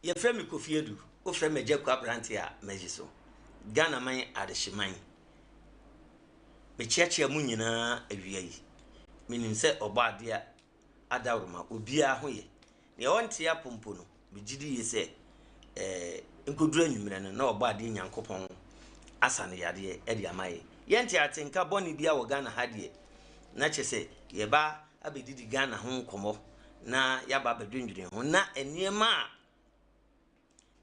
Yɛfrɛ me Kofi Adu, wofrɛ me Agya Kua Aberanteɛ a magye so. Ghana man adehyeman. Mekyeakyea mo nyinaa awia yi. Menim sɛ Ɔbɔadeɛ adaworoma obiara ho yɛ. Nea ɔnte apɔ mpo no, megye di yie sɛ ɛɛ nkoduru anwummerɛ no na Ɔbɔadeɛ Nyankopɔn asa no yadeɛ de ama yɛn. Yɛnte atenka bɔne biara wɔ Ghana ha deɛ, na kyerɛ sɛ yɛba abɛdidi Ghana ho nkɔmmɔ na yɛaba abɛdwendwene ho na nneɛma a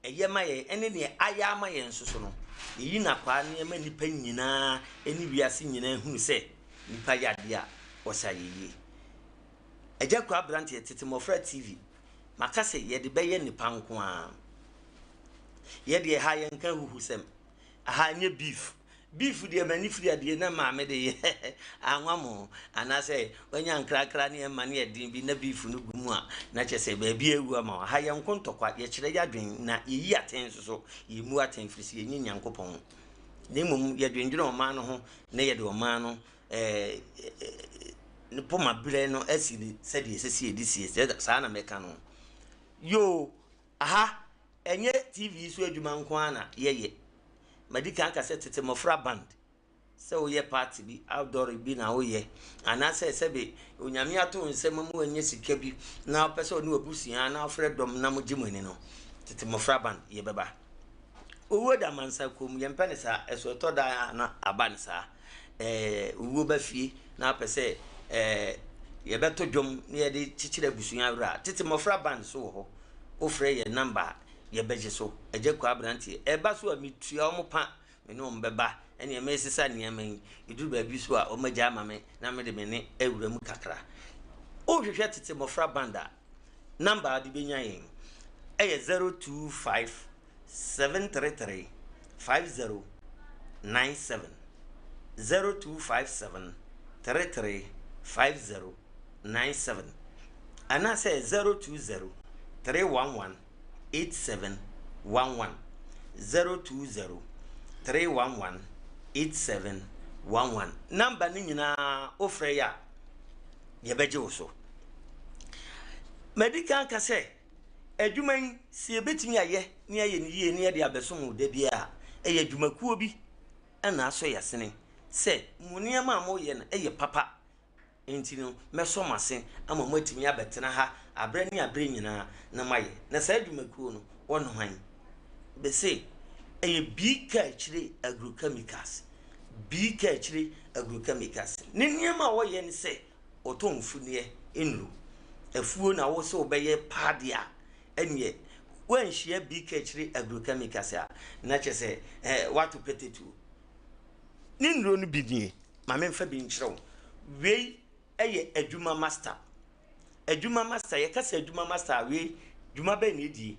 ɛyɛ ma yɛn ɛne nea ayɛ ama yɛn nso so no, yɛyi no akwaa na yɛma nnipa nyinaa ne wiase nyinaa hunu sɛ nnipa yɛ adeɛ a wɔsɛ ayɛyie. Agya Kwaa Abranteɛ, Tete Mmɔfra TV, maka sɛ yɛde bɛyɛ nnepa nko ara. Yɛ deɛ ha yɛnka ahuhusɛm. Aha nyɛ beef. Beef deɛ m'ani firi adeɛ na maame de yɛ anwa mo anaasɛ wanya nkrakra ne ɛma ne ɛden bi na beef no gu mu a na kyerɛ sɛ baabi awu ama wo. Aha yɛnko ntɔkwa, yɛkyerɛ yɛadwen na yɛyi atɛn nso so. Yɛmmu atɛn firi sɛ yɛnyɛ Nyankopɔn. Na mmom yɛdwendwene ɔman no ho na yɛde ɔman no eh, ne poma berɛ no asi ne sɛdeɛ ɛsɛ sɛ yɛde sie. Saa na mɛka no. Yoo, aha ɛnyɛ TV so adwuma nko ara na yɛyɛ. Madi kan aka sɛ tete mmɔfra band, sɛ woyɛ party bi, outdoor bi na woyɛ, anaasɛ sɛbe Onyame ato wo nsam ma woanya sika bi na wopɛ sɛ ɔne w'abusua na wofrɛ dɔm na mogye mo ani no, tete mmɔfra band yɛbɛba. Owuo da amansa kurom, yɛmpɛ no saa, ɛso ɛtɔ da a na aba no saa. Ɛɛ owuo ba fie na wopɛ sɛ ɛɛ yɛbɛto dwom na yɛde kyekyere abusua werɛ a, tete mmɔfra band so wɔ hɔ. Wofrɛ yɛn namba a, yɛbɛgye so. Agya Kwaa aberanteɛ, ɛba so a metua wɔn pa, me ne wɔn bɛba, ɛnneɛ meresesa nneɛma yi, ɛduru baabi so a wɔagya ama me na mede me nne awura mu kakra. Wohwehwɛ tete mmɔfra band a, namba a wode bɛnya yɛn ɛyɛ 025 733 5097, 0257 33 5097 anaasɛ 020 311 8711, 020 311 8711. Namba no nyinaa wofrɛ yɛ a, yɛbɛgye wo so. Madi kan ka sɛ adwuma yi, sɛ yɛbɛtumi ayɛ na yɛayɛ no yie na yɛde abɛsom wo da biara a, ɛyɛ adwumakuo bi na asɔ yɛn asene sɛ mo nneɛma a moyɛ no yɛ papa. Enti no, mɛsɔ mo ase ama moatumi abɛtena ha aberɛ ne aberɛ nyinaa na moayɛ. Na saa adwumakuo no, wɔne hwan? Mese, ɛyɛ Bii Kaakyire Agrochemicals. Bii Kaakyire Agrochemicals. Ne nneɛma a wɔyɛ ne sɛ, wɔtɔn mfuneɛ nnuro. Afuo na wo sɛ wobɛyɛ paa deɛ a, ɛnneɛ woanhyia Bii Kaakyire Agrochemicals a, na kyerɛ sɛ eh, woato pɛtɛtuo. Ne nnuro no bi nie, ma memfa bi nkyerɛ wo. Wei yɛ adwuma master. Adwuma master, yɛka sɛ adwuma master a, wei dwuma bɛn na ɛdie?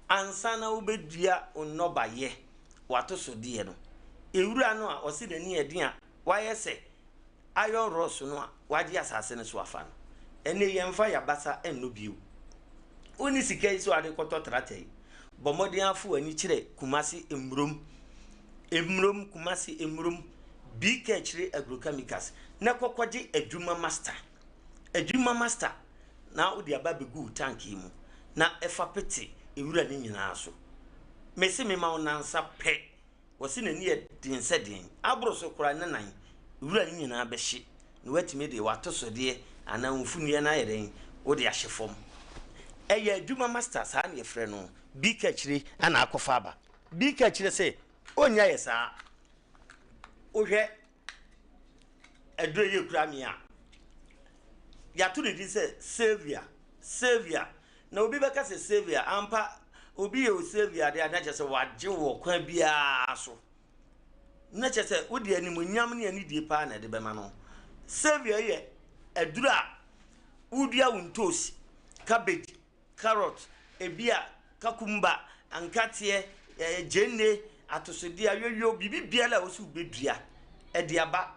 Ansa na wobɛdua wo nnɔbaeɛ, w'atosodeɛ no, ewura no a ɔse n'ani yɛ den a wayɛ sɛ iron rods no a wagye asase no so afa no, ɛnne yɛmfa yɛn abasa nnɔ bio. Wonni sika yi sɛ wode kɔtɔ tractor yi, bɔ mmɔden ara fa w'ani kyerɛ Kumasi Mmurom, Mmurom, Kumasi Mmurom, BK Akyire Agrochemicals na kɔ kɔgye adwuma master. Adwuma master na wode aba abɛgu wo tank yi mu na ɛfa pete nwura no nyinaa so. Mese mema wo nansa pɛ. Wɔse n'ani yɛ den sɛ den, aboro so koraa ne nan wura no nyinaa bɛhye na woatumi de w'atosodeɛ anaa wo mfunuiɛ no ayɛ dɛn, wode ahyɛ fam. Ɛyɛ adwuma master, saa na yɛfrɛ no. Bi ka akyire na akɔfa aba. Bi ka akyire sɛ ɔnnya yɛ saa. Wohwɛ aduro yi ekura me a, yɛato ne din sɛ Saviour, Saviour. Na obi bɛka sɛ Saviour, ampa obi yɛ o Saviour deɛ a, na kyerɛ sɛ wagye wo wɔ kwan biara so. Na kyerɛ sɛ wode animuonyam ne anidie paa na ɛde bɛma no. Saviour yɛ aduro a wodua wo ntoosi, cabbage, carrot, ebia kakumba, nkateɛ, gyeene, atosodeɛ, ayoyo, biribi biara a wosɛ wobɛdua de aba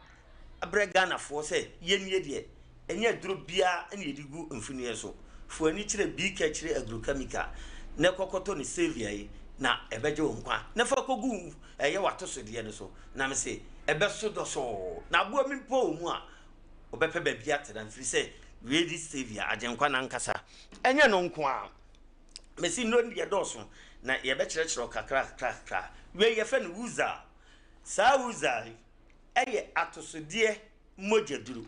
abrɛ Ghanafoɔ sɛ yɛnnie deɛ, ɛnyɛ aduro biara na yɛde gu mfunuiɛ so. Fa w'ani kyerɛ BK Kyerɛ Agrochemical na kɔ kɔtɔ ne Saviour yi na ɛbɛgye wo nkwa. Na fa kɔgu ɛyɛ w'atosodeɛ no so na mese ɛbɛso dɔsɔɔ na aboa bi mpo wɔ mu a ɔbɛpɛ baabi atena mfiri sɛ wei ne Saviour, Agyenkwa no ankasa. Ɛnyɛ no nko ara. Mesi nnuro no deɛ dɔɔso na yɛbɛkyerɛkyerɛ wo kakra kakra kakra. Wei yɛfrɛ no Wuzal. Saa Wuzal yi ɛyɛ atosodeɛ mogyaduro.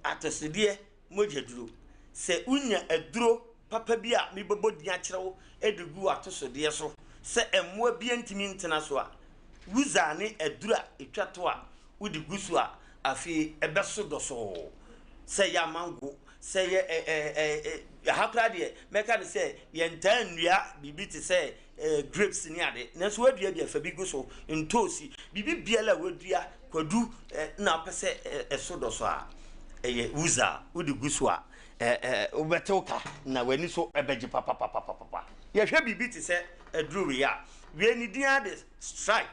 Atosodeɛ mogyaduro. Sɛ wonya aduro papa bi a mebɛbɔ din akyerɛ wo de gu w'atosodeɛ so sɛ mmoa biara ntumi ntena so a, Wuzal ne aduro a ɛtwa to a wode gu so a, afei ɛbɛso dɔsɔɔ. Sɛ ɛyɛ amango, sɛ ɛyɛ ɛ ɛ ɛ ɛ ha koraa deɛ mɛka no sɛ yɛntaa nnua biribi te sɛ ɛ grapes ne ade, nanso woadua bi a fa bi gu so, ntoosi, biribi biara a woadua, kwadu ɛ na wopɛ sɛ ɛ ɛso dɔsɔ a, ɛyɛ wuza a wode gu so a ɛ ɛ wobɛtew ka na w'ani so ɛbɛgye papapapapapa. Yɛhwɛ biribi te sɛ aduro wei a, wei ne din ara de strike.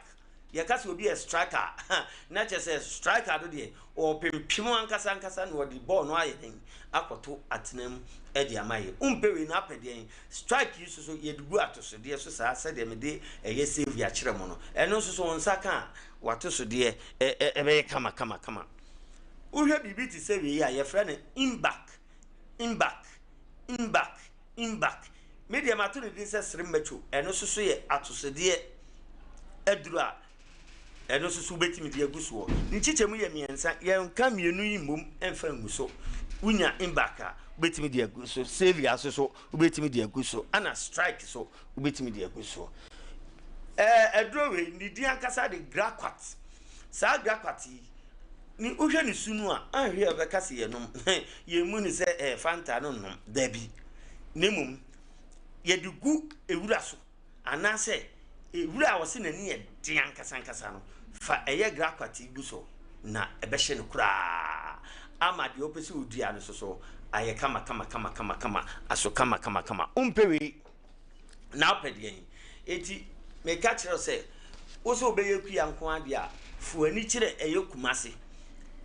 Yɛka sɛ obi yɛ striker a, na kyerɛ sɛ striker no deɛ ɔrepempem ankasa ankasa na ɔde bɔɔl no ayɛ dɛn akɔto atena mu de ama yɛ. Wompɛ wei na apɛ deɛn? Strike yi nso so yɛde gu atosodeɛ so saa sɛdeɛ mede ɛyɛ save akyerɛ mo no. Ɛno nso so wo nsa ka a, w'atosodeɛ ɛbɛyɛ kama kama kama. Wohwɛ biribi te sɛ wei a yɛfrɛ no imbak, imbak, imbak. Imbak. Me deɛ mato ne din sɛ Sremmacho. Ɛno nso so yɛ atosodeɛ aduro a ɛno nso so wobɛtumi de agu soɔ. Ne nkyekyɛmu yɛ mmiɛnsa. Yɛnka mmienu yi mmom mfa ngu so. Wonya Imbak a, wobɛtumi de agu so. Saviour nso so wobɛtumi de agu so. Ɛna Strike so wobɛtumi de agu so. Ɛɛ aduro wei ne din ankasa de Graquat. Saa Graquat yi, ne wohwɛ ne su no a, anhwɛ a wobɛka sɛ yɛnom. Yɛmmu no sɛ ɛyɛ Fanta no nnom. Dabi. Na mmom, yɛde gu ewura so anaasɛ ewura a wɔse n'ani yɛ den ankasa ankasa no, fa ɛyɛ grakwat yi gu so na ɛbɛhye no koraa ama deɛ wopɛ sɛ wodua no nso so ayɛ kama kama kama kama kama aso kama kama kama. Wompɛ wei? Na wopɛ deɛn? Enti meka kyerɛ wo sɛ, wo sɛ wobɛyɛ kua nko ara deɛ a, fa w'ani kyerɛ ɛyɛ Kumasi,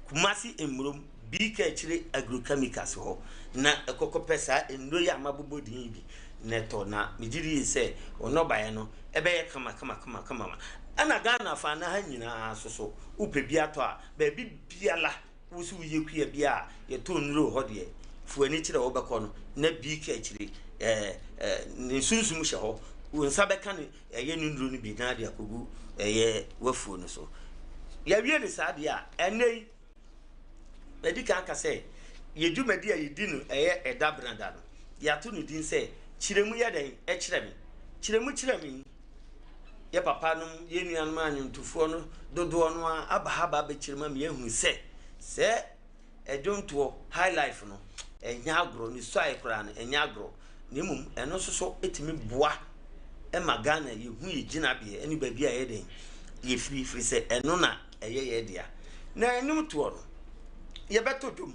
Kumasi Mmurom, BK akyire Agrochemicals hɔ na kɔkɔpɛ saa nnuro yi a mabobɔ din yi bi na tɔ na megye di yie sɛ wo nnɔbaeɛ no ɛbɛyɛ kama kama kama kama. Ɛna Ghana afa no ha nyinaa nso so wopɛ bi atɔ a, baabi biara Wo so woyɛ kua bi a yɛtɔ nnuro wɔ hɔ deɛ, fa w'ani kyerɛ wobɛkɔ no na bi ka akyire ɛɛ ɛɛ ne sunsum hyɛ hɔ. Wo nsa bɛka no ɛyɛ ne nnuro no bi na de akɔgu ɛyɛ w'afuo no so. Yɛawie ne saa deɛ a, ɛnnɛ yi madi kan aka sɛ yɛ dwumadi a yɛdi no ɛyɛ ɛda benada no, yɛato no din sɛ Kyerɛ mu yɛ dɛn kyerɛ me. Kyerɛ mu kyerɛ me yi, Yɛ papanom, yɛn nuanom anwontofoɔ no dodoɔ no ara aba ha ba abɛkyerɛ mu ama yɛahunu sɛ, sɛ ɛdwontoɔ, high life no, ɛnyɛ agorɔ, ne suae koraa no, ɛnyɛ agorɔ. Na mmom, ɛno nso so tumi boa ma Ghana yɛhu yɛ gyinabeɛ ne baabi a yɛyɛ dɛn, yɛfiri, firi sɛ ɛno na ɛyɛ yɛn dea. Na nnwomtoɔ no, yɛbɛto dwom,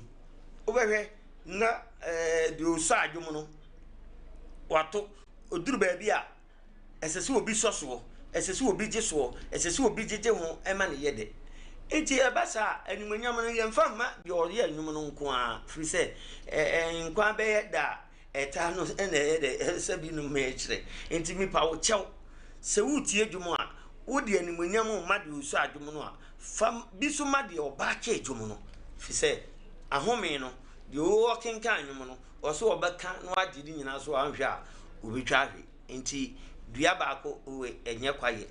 wobɛhwɛ na ɛɛ deɛ ɔsua dwom no, wato, ɔduru baabi a, ɛsɛ sɛ obi sɔ soɔ, ɛsɛ sɛ obi gye soɔ, ɛsɛ sɛ obi gyegye ho ma no yɛ dɛ. Enti ɛba saa a, animuonyam no, yɛmfa mma deɛ ɔyɛ nnwom no nko ara, firi sɛ nkwa bɛyɛ da a ɛtaa no na ɛyɛ dɛ sɛ binom rekyerɛ. Enti mepa wo kyɛw, sɛ woretie dwom a, wode animuonyam rema deɛ ɔsua dwom no a, fa bi nso ma deɛ ɔbaakee dwom no, firi sɛ ahome no, deɛ ɔrekenkan nnwom no, ɔsɛ ɔbɛka na wagye ne nyinaa so a, anhwɛ a, ɔbɛtwa ahwe. Nti dua baako we ɛnyɛ kwayɛ,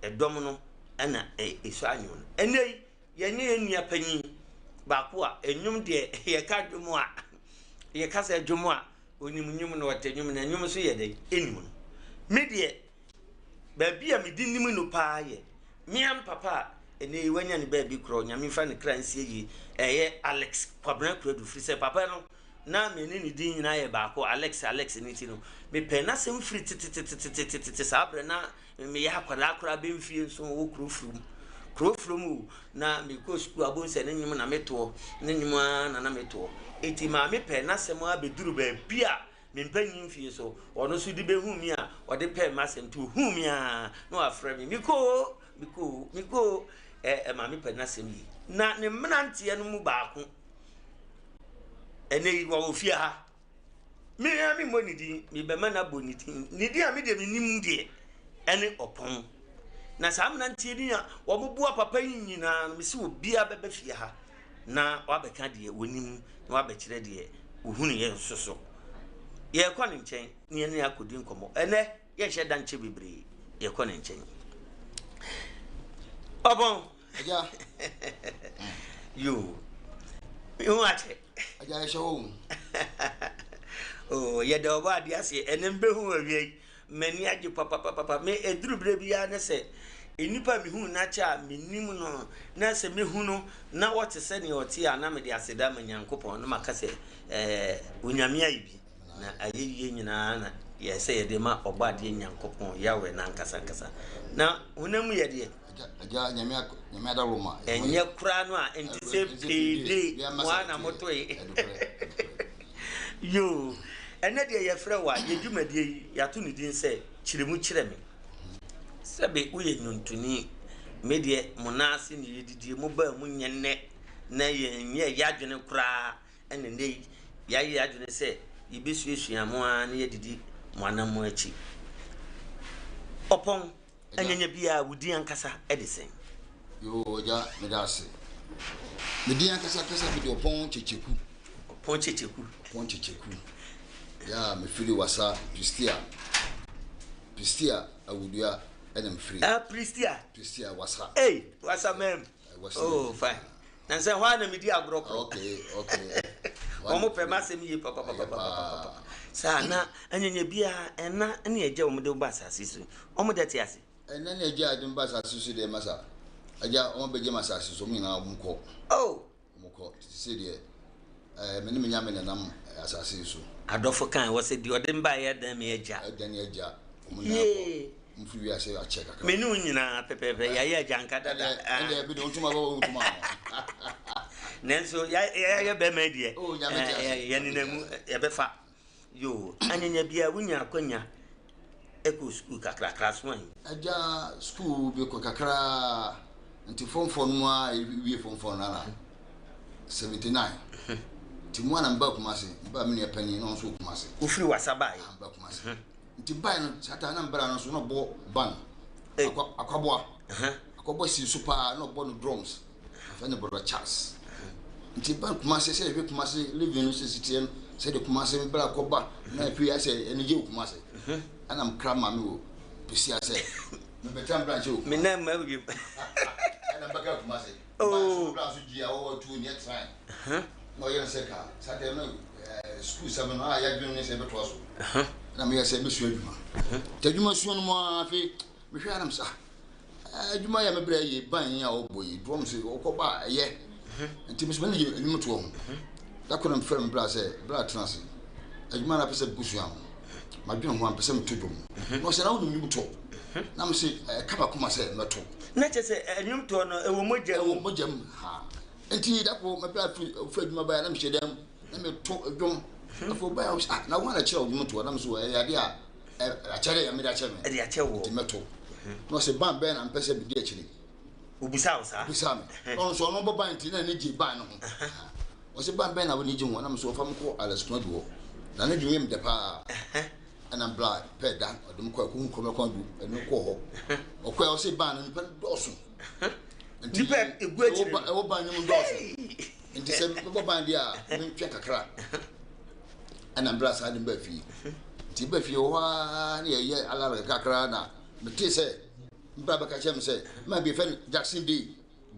ɛdɔm no na ɛsɔ anwom no. Ɛnnɛ yi, yɛne yɛn nua panyin baako a nnwom deɛ yɛka dwom a, yɛka sɛ dwom a, onim nnwom na ɔte nnwom na nnwom nso yɛ dɛn? Ɛnim no. Me deɛ, baabi a mede nim no paa yɛ me ara me papa a ɛnnɛ yi wanya ne baabi korɔ, Nyame mfa ne kra nsie yie, ɛyɛ Alex Kwabena Kuradu, firi sɛ papa no na me ne ne din nyinaa yɛ baako, Alex, Alex no nti no, mepɛɛ n'asɛm firi tetetetetetete saa berɛ na meyɛ akwadaa koraa bɛ mfie nson wɔ kuro furom. Kuro furom o, na mekɔ sukuu abom sɛ ne nnwom na metoɔ, ne nnwom ara na na metoɔ. Enti maame pɛɛ n'asɛm ara bɛduru baabi a me mpanyin mfie so, ɔno nso de bɛhuu me a ɔde pɛɛ m'asɛm nti ɔhuu me ara na wafrɛ me, Miko o, Miko o, Miko o. Ɛ, maame pɛ n'asɛm yie. Na ne mmeranteɛ no mu baako Ɛnnɛ yi, wɔwɔ fie ha. Me ara memmɔ ne din, mebɛma no abɔ ne din. Ne din a me deɛ menim deɛ, ɛne Ɔpɔn. Na saa mmeranteɛ ni a wɔboa papa yi nyinaa no, mese obiara bɛba fie ha na wabɛka deɛ wɔnim na wabɛkyerɛ deɛ wɔhunuiɛ nso so. Yɛrekɔ ne nkyɛn na yɛne no akɔdi nkɔmmɔ. Ɛnnɛ, yɛnhyɛ da nkyɛ bebree, yɛkɔ ne nkyɛn. Ɔbɔn. Agya. Yoo. Mehu akyɛ. Agya yɛhyɛ hɔ o. Oh, yɛda ɔbɔ adeɛ ase. Ɛnɛ mbɛhu awia yi. M'ani agye papapapa. Me ɛduru berɛ biara ne sɛ nnipa a mehu no akyɛ a menim no na sɛ mehu no na ɔte sɛ nea ɔte a na mede aseda ma Nyankopɔn na maka sɛ ɛɛ Onyame ayɛ bi na ayɛyie nyinaa na yɛ sɛ yɛde ma ɔbɔ adeɛ Nyankopɔn Yahweh no ankasa ankasa. Na honam mu yɛ deɛ. Agya Nyame Nyame adaworo ma. Ɛnyɛ koraa no a ɛnte sɛ payday mo ara na motoe. Yoo, ɛnnɛ deɛ yɛfrɛ wo a, yɛn dwumadie yi, yɛato ne din sɛ Kyerɛ Mu Kyerɛ Me. Sɛbe woyɛ nnwontoni, me deɛ mo nan ase na yɛdidie, mobaa mu nyɛ nnɛ na yɛnyɛɛ yɛadwene koraa, ɛna nnɛ yi yɛayɛ yɛadwene sɛ yɛbɛsuasua mo ara na yɛadidi mo anammɔn akyi. Ɔpɔn. Anyanya biara, wo din ankasa de sɛn? Yoo, Agya, meda ase. Me din ankasa ankasa mede Ɔpɔn Kyekyeku. Ɔpɔn Kyekyeku. Ɔpɔn Kyekyeku. Ya, mefiri Wasa, Pristia. Pristia Awudua ɛna mefiri. Ah, Pristia. Pristia, Wasa. Hey, Wasa mɛm. Wasa. Oh, fine. Na sɛ hɔ a na medi agorɔ korɔ. Okay, okay. Wɔn pɛ m'asɛm yie papapapapapa. Saa na anyanya biara ɛna ne agya wɔn de ba asase so. Wɔn da te ase. Ɛna ne agya de ba asase so deɛ masa. Agya wɔn bɛgye ma asase so wɔn nyinaa wɔn kɔ. Oh. Wɔn kɔ tete sɛ deɛ ɛɛ me ne me nyame nenam asase so. Adɔfo kan wɔ sɛ deɛ ɔde mba yɛ dan mi agya. Ɛdan agya. Wɔn nyinaa kɔ. Mfiri wiase akyɛ kakra. Me ne wo nyinaa pɛpɛɛpɛ yɛayɛ agyanka dada. Ɛndeɛ bi de ntoma bɛwɔ ntoma. Nanso yɛayɛ bɛrima deɛ. Oh, nyame te ase. Yɛnenam mu yɛbɛfa. Yo, anyanya biara wonya akwanya ɛkɔ sukuu kakra class one. Agya sukuu bi kɔ kakra nti form four no mu a wie form four no na 79 nti mu a na meba Kumase meba me nua panyin na ɔno nso wɔ Kumase. Wofiri wasa baeɛ? Meba Kumase. Nti bae no saa time na me bra no nso na ɔbɔ ban akwa akwaboa akwaboa si so paa na ɔbɔ no drums afɛ ne brother Charles nti ban Kumase sɛ yɛhwɛ Kumase living no sɛ siteɛ no sɛ de Kumase me bra kɔba na afei asɛ anigye wɔ Kumase ɛna mekra maame wɔ Pesia sɛ mebɛtra mbra nkyɛ wɔ Kumase me nan ma wiem ɛna mbɛka Kumase Oh. Bra so gye a wɔwɔ tu neɛ tran. Na ɔyɛ no sɛ ka saa tɛm no sukuu sɛm no a yɛadwene ne sɛ yɛbɛtoa so. Na meyɛ sɛ mɛsua adwuma. Nti adwuma sua no mu ara afei mehwɛ ara sɛ adwuma yɛ mebrɛ yɛ ban yi a ɔbɔ yi drums ɔkɔba a ɛyɛ. Nti mesɛ mene yɛ nnwom toɔ ho. Da koro na mefrɛ me bra sɛ bra tena ase. Adwuma no apɛ sɛ mekɔsua no. Madwene ho a mpɛ sɛ meto dwom. Na ɔsɛ na wonim nnwom to. Na mese ɛka makoma sɛ mɛto. Na kyerɛ sɛ nnwomtoɔ no ɛwɔ mogya mu. Ɛwɔ mogya mu ha. Nti da koro mɛbrɛ firi firi adwuma baeɛ na mehyɛ dan mu na meto dwom. Afei ɔbaeɛ ɔsɛ ah na wɔn na kyerɛ ɔdwom toɔ na meso ɛyɛ adeɛ a akyɛdeɛ yɛ mede akyɛ me. Ɛde akyɛ wɔ. Nti mɛto. Na ɔsɛ ban bɛn na mpɛ sɛ medi akyire. Obisa wo saa. Obisa me. Na ɔno nso ɔno bɔ ban nti na n'ani gye ban no ho. Ɔsɛ ban bɛn na w'ani gye ho na meso ɔfa me kɔ Alex Konadu hɔ. Na ne dwom yɛ me dɛ paa. Ɛna bla pɛ da ɔde me kɔ ɛkɔhu kɔmɛkɔn du ɛne kɔɔ hɔ. Ɔkɔɛ ɔsɛ ban no nipa no dɔɔso. Nti nipa egu akyire no ɛwɔ ban no mu dɔɔso. Nti sɛ mebɔ ban deɛ a mentwɛn kakra. Ɛna bla saa de mba fie. Nti ba fie wɔ hɔ ara ne yɛyɛ alara kakra na metee sɛ mbra bɛka kyerɛ me sɛ ma bi fɛ no Jackson Day.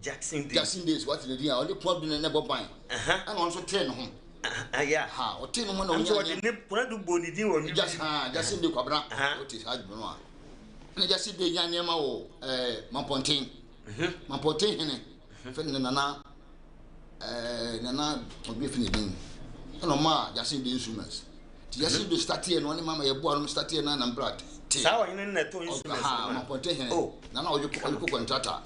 Jackson Day. Jackson Day so wate ne din a ɔne Konadu na ɛbɔ ban. Ɛna ɔno nso tee ne ho. Yeah. Ha ɔtee ne ho na ɔnya ɔde ne Konadu bɔ ne din wɔ ne. Jackson ha Jackson Day Kwabena. Ɔte saa adwuma no a. Ɛna Jackson Day nya nneɛma wɔ ɛɛ Mampɔnten. Mampɔnten hene fɛ ne nana ɛɛ nana ɔbi fi ne din. Ɛna ɔmaa Jackson Day instruments. Ti Jackson Day starteɛ no ɔne mama yɛ boa no starteɛ no na mbra te. Saa ɔhene no na ɛtɔ instruments no ma. Mampɔnten hene. Nana ɔyɛ ɔyɛ kɔ kɔntrata.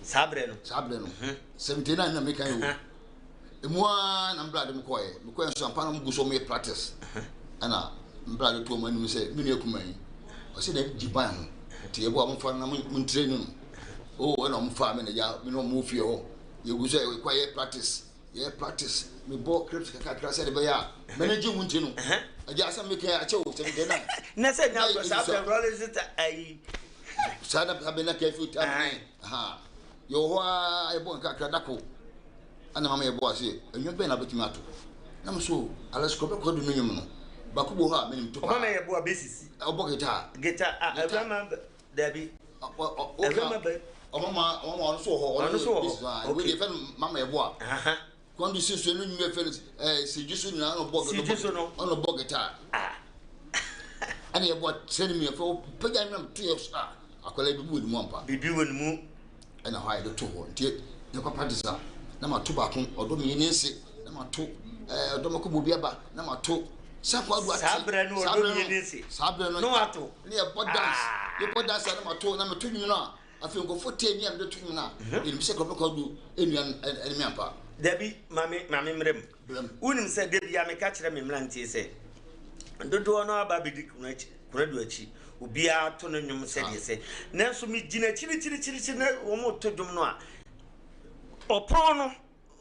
Saa berɛ no. Saa berɛ no. 79 na meka yi o. Emu ara na mbra de me kɔɛ. Mekɔɛ nso ampa na ɔmo gu so ɔmo yɛ practice. Ɛna mbra de to ɔmo anim sɛ me nua kuma yi. Ɔsɛ na gye ban ho. Nti yɛbɔ a momfa no na montrain no. Oh ɛna ɔmo faa me na ya me ne ɔmo wɔ fie hɔ. Yɛgu so yɛkɔ yɛ practice. Yɛ practice. Mebɔ clips kakrakra sɛde bɛyɛ a m'ani gye ho nti no. Agya asɛm meka yi akyɛ o 79. Na sɛ nya agorɔ saa berɛ Rolling Star ayi. Saa na saa bɛ na curfew time ne. Aha. Yɛwɔ hɔ ara yɛbɔ nkakra da ko. Ɛna mama yɛbɔ ase nnwom bɛn na bɛtumi ato. Na me so Alex Kɔbɛ Kwadu no nnwom no. Baako bi wɔ hɔ a menim to paa. Ɔma na yɛ boa basis. Ɔbɔ guitar. Guitar ah ɛwura ma dabi. Ɛwura ma bɛ. Ɔma ma ɔma ma ɔno so wɔ hɔ. Ɔno so wɔ hɔ. Okay. Wei deɛ fɛn mama yɛ boa. Kwan do siesie no nnwuma fɛn ɛɛ sigye so nyinaa ɔno bɔ sigye so no ɔno bɔ guitar. Ah. Ɛna yɛ boa kyerɛ no mmiɛnfa pagya no nam to yɛ so a akwadaa bi wɔ ne mu ampa. Biribi wɔ ne mu. Ɛna hɔ a yɛde to hɔ nti yɛkɔ practice a na ma to baako ɔdɔ mi ne nse na ma to ɛɛ ɔdɔ mako bɔ bi aba na ma to sɛ akɔ adu ate saa brɛ no ɔdɔ mi ne nse saa brɛ no na wato ne yɛ bɔ dance yɛ bɔ dance a na ma to na ma to nwom no a afei nkɔfo tee mi a mede to nwom no a yɛnim sɛ kɔbɛ kɔ adu enua ɛne mi ampa. Dabi maame maame mmerɛ mu wonim sɛ da bia meka kyerɛ me mmeranteɛ sɛ dodoɔ no aba abɛdi kunadu akyi obiara to no nnwom sɛdeɛ sɛ nanso megyina akyirikyirikyirikyiri na wɔn to dwom no a ɔpɔn no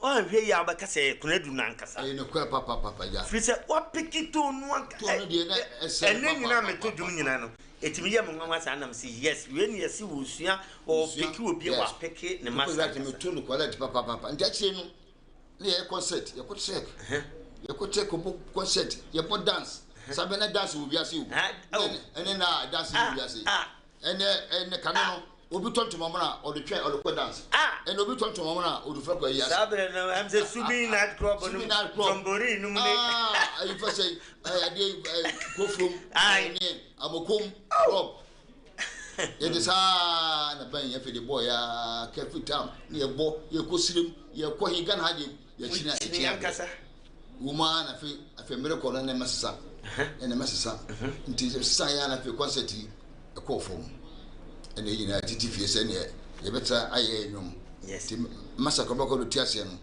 wanhwɛ yi a wobɛka sɛ ɛyɛ kunadu no ankasa. Ɛyɛ nokorɛ papapapa ya. Firi sɛ wapeke tone no anka Tone no deɛ na ɛsɛ ɛnɛ nyinaa meto dwom nyinaa no ɛtumi yɛ me nwanwa saa nam sɛ yes wei ne yɛse wɔsua ɔpeke obi a wapeke ne master ankasa. Meto no correct papapapa nti akyire no ne yɛyɛ concert yɛkɔ trek yɛkɔ trek kɔbɔ concert yɛbɔ dance saa bɛ na dance wɔ wiase o ɛne na dance wɔ wiase ɛnɛ ɛnɛ kane no obi tɔ ntoma mu na ɔde twɛn ɔde kɔ dance ɛnɛ obi tɔ ntoma mu na ɔde fura kɔ ayi ase. Saa bɛrɛ no ɛm sɛ subi night club no jamboree no mu ne. Ayi fɛ sɛ ɛdeɛ kofurom ɛne amokom club yɛde saa na bɛn yɛfɛ de bɔ ya kɛfi tam ne yɛbɔ yɛkɔ sirem yɛkɔ he Ghana ha de yɛkyina yɛkyina ankasa wɔn a na afei afei mmerɛ kɔ no na ɛmɛ sesa ɛna ɛmɛ sesa nti sesa yɛ na afei concert yi ɛkɔɔ fam ɛna yɛ nyinaa titi fie sɛ neɛ yɛbɛtra ayɛ nnwom nti masa kɔbɛkɔ do te aseɛ no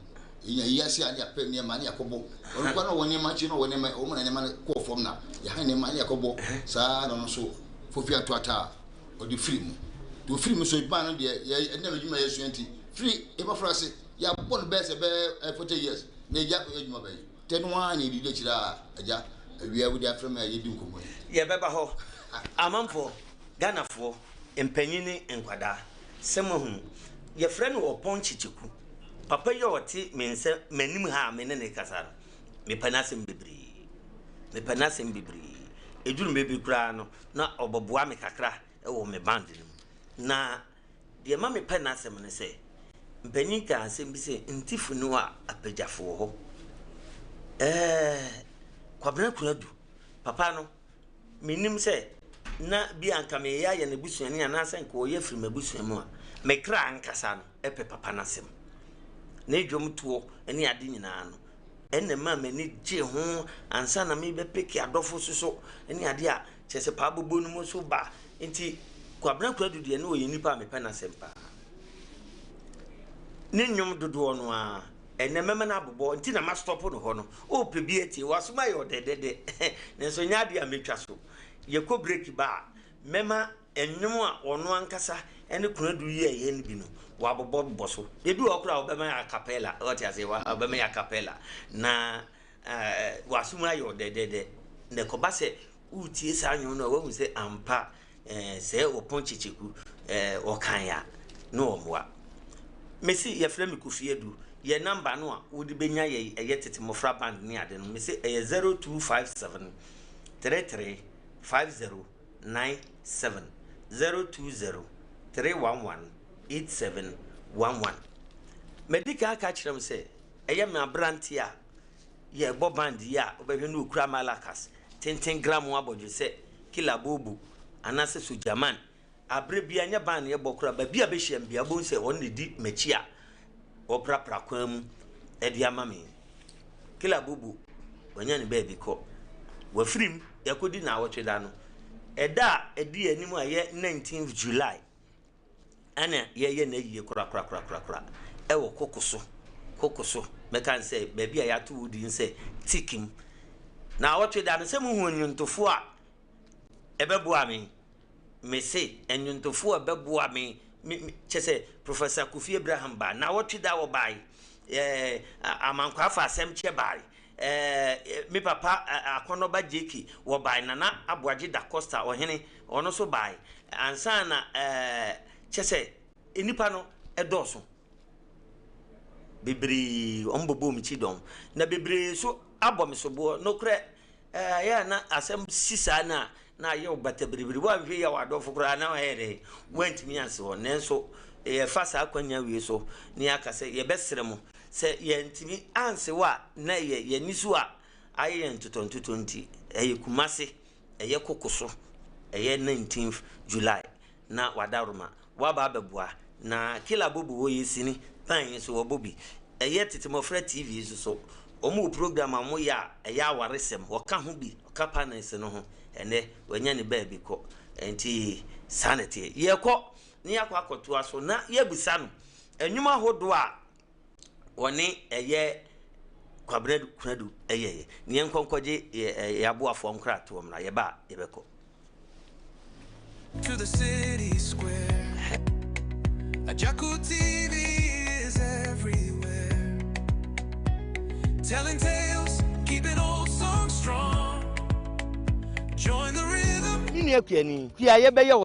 yɛnya yi ase a ne yɛapɛ nneɛma ne yɛakɔbɔ ɔno kora na ɔwɔ nneɛma akyi na ɔwɔ nneɛma ɔmo na nneɛma no kɔɔ fam na yɛha nneɛma ne yɛakɔbɔ saa na ɔno nso fofi ato ata a ɔde firi mu nti ofiri mu so ban no deɛ yɛ ɛnna adwuma yɛsua nti firi yɛbɛfra ase yɛabɔ no bɛyɛ sɛ bɛyɛ 40 years na ɛgya akɔyɛ adwuma bɛyɛ tɛ no ara na yɛdidi akyire a agya awia wode afrɛ me a yɛdi nkɔmmɔ yi. Yɛbɛba hɔ. Amanfoɔ, Ghanafoɔ, mpanyin ne nkwadaa, sɛ moahunu, yɛfrɛ no Ɔpɔn Kyekyeku. Papa yi a ɔte me nsa m'anim ha a me ne no rekasa no, mepɛ n'asɛm bebree. Mepɛ n'asɛm bebree. Ɛduru mmerɛ bi koraa no, na ɔbɛboa me kakra wɔ me band no mu. Na Deɛ ɛma mepɛ n'asɛm ne sɛ, mpanin kaa asɛm bi sɛ, Ntifo no a apagyafo wɔ hɔ. Ɛɛ, Kwabena Konadu, papa no, mennim sɛ na bi anka meyɛ ayɛ n'abusuani anaasɛ nka ɔyɛ firi m'abusua mu a, me kra ankasa no pɛ papa no asɛm. Ne dwomtoɔ ne ade nyinaa no, ɛna ɛmaa m'ani gyee ho ansa na mebɛpeke adɔfo so so ne adeɛ a kyerɛ sɛ paa bobo no mu nso ba. Nti Kwabena Kwadu deɛ ne ɔyɛ nipa a mepɛ n'asɛm paa. Ne nnwom dodoɔ no ara, ɛnɛ mɛma no abobɔ nti na mastɔpo no hɔ no. Wopɛ bi atie, w'asom ayɛ ɔdɛdɛdɛ nanso nyɛ adeɛ a mɛtwa so. Yɛkɔ break ba a, mɛma nnwom a ɔno ankasa ne Konadu yɛeɛ no bi no, wabobɔbobɔ so. Ebi wɔ hɔ koraa a ɔbɛma yɛ acapella, ɔte aseɛ, ɔbɛma yɛ acapella na ɛɛ w'asom ayɛ ɔdɛdɛdɛ. Na ɛkɔba sɛ woretie saa nnwom no a, woahu sɛ ampa ɛɛ sɛ wɔpɔn kyekyeku ɛɛ wɔkan a na wɔmmoa. Mese yɛfrɛ me Kofi Adu. Yɛ namba no a wode bɛnya yɛ ɛyɛ tete mmɔfra band ne ade no. Mese ɛyɛ 0257 33 50 97 020 311 8711. Madi kan aka akyerɛ m sɛ ɛyɛ me aberanteɛ a yɛbɔ band yi a wobɛhwɛ no ɔkura malakas tenten gram abɔdwesɛ kila bobo anaasɛ sogyaman aberɛ bia nyɛ band yɛbɔ koraa baabi a bɛhyia m bia wobɛhu sɛ ɔno na ɛdi m'akyi a ɔprapra kwan mu ɛde ama me. Kila bobo wanya ne baabi kɔ. Wafirim yɛkɔdi naawɔtwe da no. Ɛda a ɛdi anim a ɛyɛ 19th July ɛna yɛyɛ n'ayie korakorakorakora ɛwɔ koko so koko so mɛka n sɛ baabi a yɛato wo din sɛ tikim. Naawɔtwe da no sɛ muhu nnwontofoɔ a ɛbɛboa me mese nnwontofoɔ a ɛbɛboa me me kyɛ sɛ Professor Kofi Abraham baa naawɔtwe da wɔbae ɛɛ Amankwaa fa asɛm kyɛ bae ɛɛ me papa Akɔnɔba JK wɔbae Nana Aboagye Da Costa ɔhene ɔno nso bae ansa na ɛɛ kyɛ sɛ nnipa no ɛdɔɔso bebree wɔn bɔbɔ wɔn akyi dɔm na bebree nso abɔ me soboɔ nokorɛ. Ɛyɛ a na asɛm si saa no a, na ayɛ wo bata biribiri. Woanhwɛ yie a w'adɔfo koraa na wɔayɛ dɛn? Woantumi ansi wɔn. Nanso yɛfa saa akwannya wei so na yɛaka sɛ yɛbɛsrɛ mo sɛ yɛantumi anse wo a na ɛyɛ yɛn ani so a ayɛ yɛn ntotɔntotɔ nti. Ɛyɛ Kumasi, ɛyɛ koko so, ɛyɛ 19th July na w'adaworoma Woaba abɛboa. Na Killer Bobo wɔ yɛ sini pan yi nso wɔbɔ bi. Ɛyɛ Tete Mmɔfra TV nso so. Wɔn wɔ program a wɔyɛ a ɛyɛ awaresɛm. Wɔka ho bi. Ɔka panels no ho. Ɛnnɛ wanya ne baabi kɔ. Nti saa na ɛteɛ. Yɛkɔ na yɛakɔ akɔtoa so na yɛabisa no nnwom ahodoɔ a wɔne ɛyɛ Kwabena Konadu yɛeɛ. Na yɛnkɔ nkɔgye yɛn aboafoɔ nkratoɔ mmra. Yɛba a yɛbɛkɔ. To the city square. Agyarko TV is everywhere. Telling tales, keeping old songs strong. Join the rhythm. Me nua kuani, kuayɛ bɛyɛ wo